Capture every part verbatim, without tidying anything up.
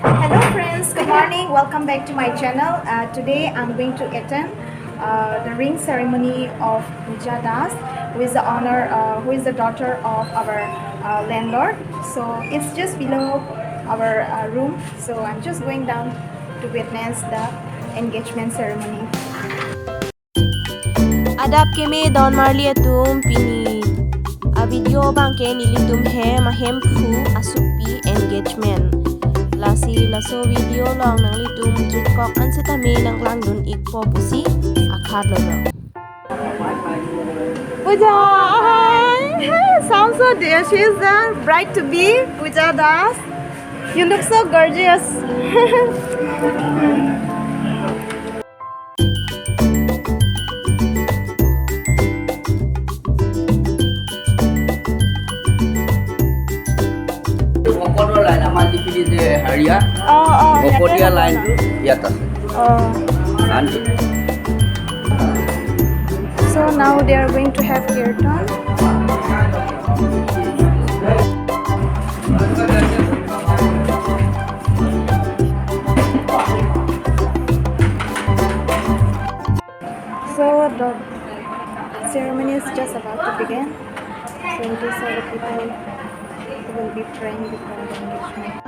Hello friends, good morning. Welcome back to my channel. Uh, today I'm going to attend uh, the ring ceremony of Pooja Das, who is the honor, uh, who is the daughter of our uh, landlord. So it's just below our uh, room. So I'm just going down to witness the engagement ceremony. Adap keme don marli atum, pini a video abangke nelitum hem ahem phu asukpi engagement. Lasi laso video along nanglitum tritkok an sitame nangklangdun ikpo pusi akharlo lo. Pooja, hi. Sounds so dear. She is the bride to be, Pooja Das. You look so gorgeous. ভকতৰ লাইন, আমাৰ যিখিনি যে হাৰিয়া, অ, অ, ইয়াতে ভকতীয়া হ'ব ন? লাইনটো ইয়াত আছে। অ। আনকি So now they are going to have kirtan. So the ceremony is just about to begin. So these are the people who will be praying before the engagement.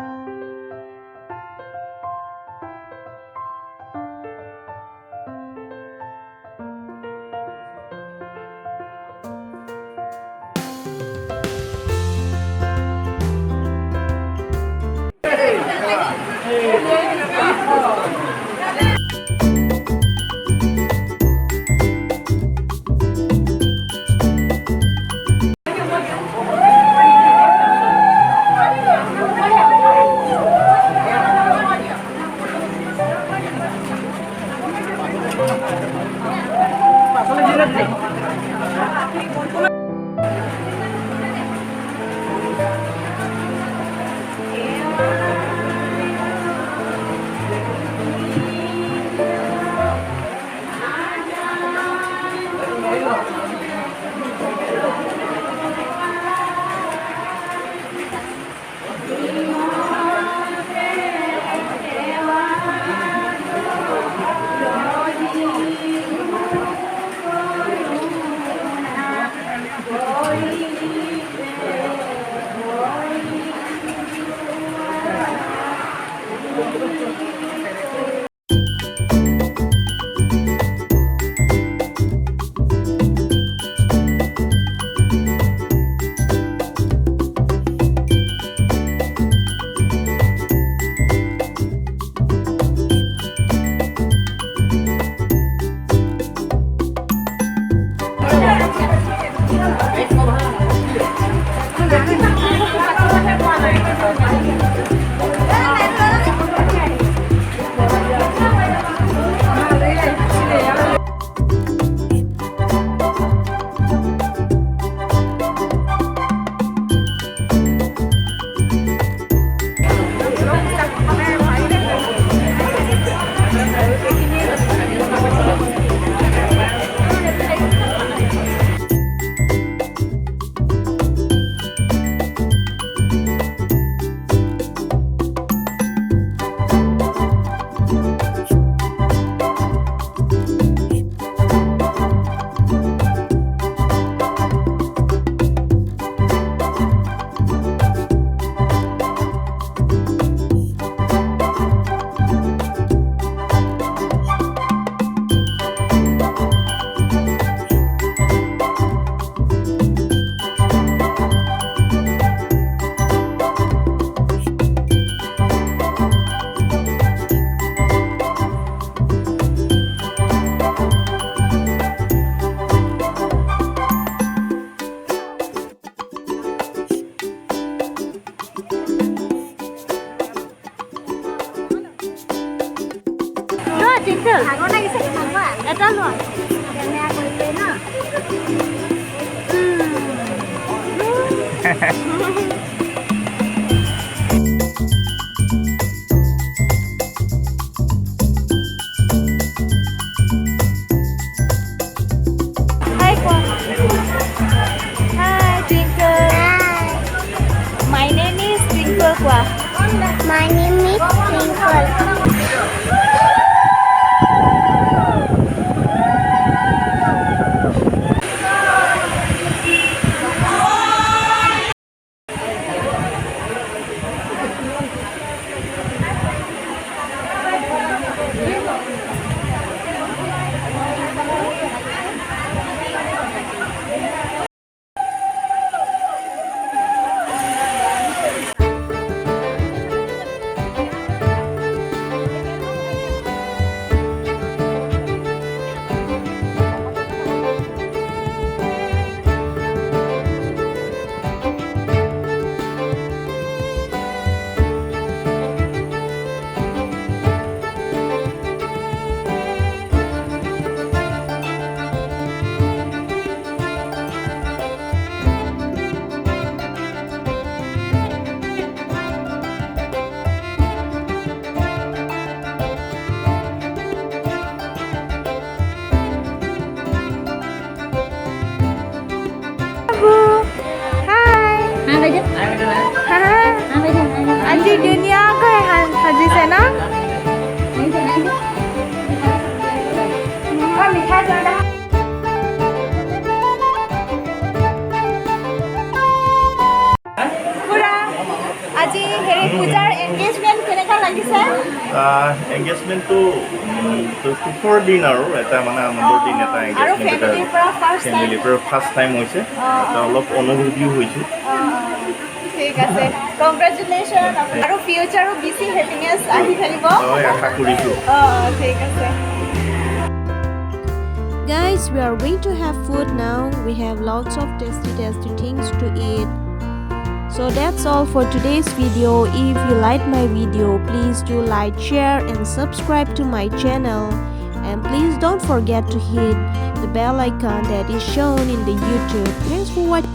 লোৱা, টিংকল। ভাগৰ লাগিছে, কিমান লোৱা? এটা লোৱা। কেমেৰা কৰি কৰি ন? Hi, কোৱা। Hi, Twinkle. Hi. My name is Twinkle, কোৱা। My name is ধুনীয়াকৈ সা- সাজিছে ন? পুৰা আজি হেৰি পূজাৰ এংগেজমেণ্ট কেনেকা লাগিছে? এংগেজমেণ্টটো সুখৰ দিন আৰু এটা মানে আনন্দৰ দিন এটা আৰু এংগেজমেণ্ট এটা ফেমিলিৰ পৰা ফাৰ্ষ্ট টাইম। ফেমিলিৰ পৰা ফাৰ্ষ্ট টাইম হৈছে। এটা অলপ অনুভৱীও হৈছোঁ। ঠিক আছে, কংগ্ৰেচুলেশ্যন। আৰু ফিউচাৰো বেছি হেপিনেছ আহি থাকিব। হয়, আশা কৰিছোঁ। অ' ঠিক আছে। Guys, we are going to have food now. We have lots of tasty tasty things to eat. So that's all for today's video. If you like my video, please do like, share and subscribe to my channel. And please don't forget to hit the bell icon that is shown in the YouTube. Thanks for watching.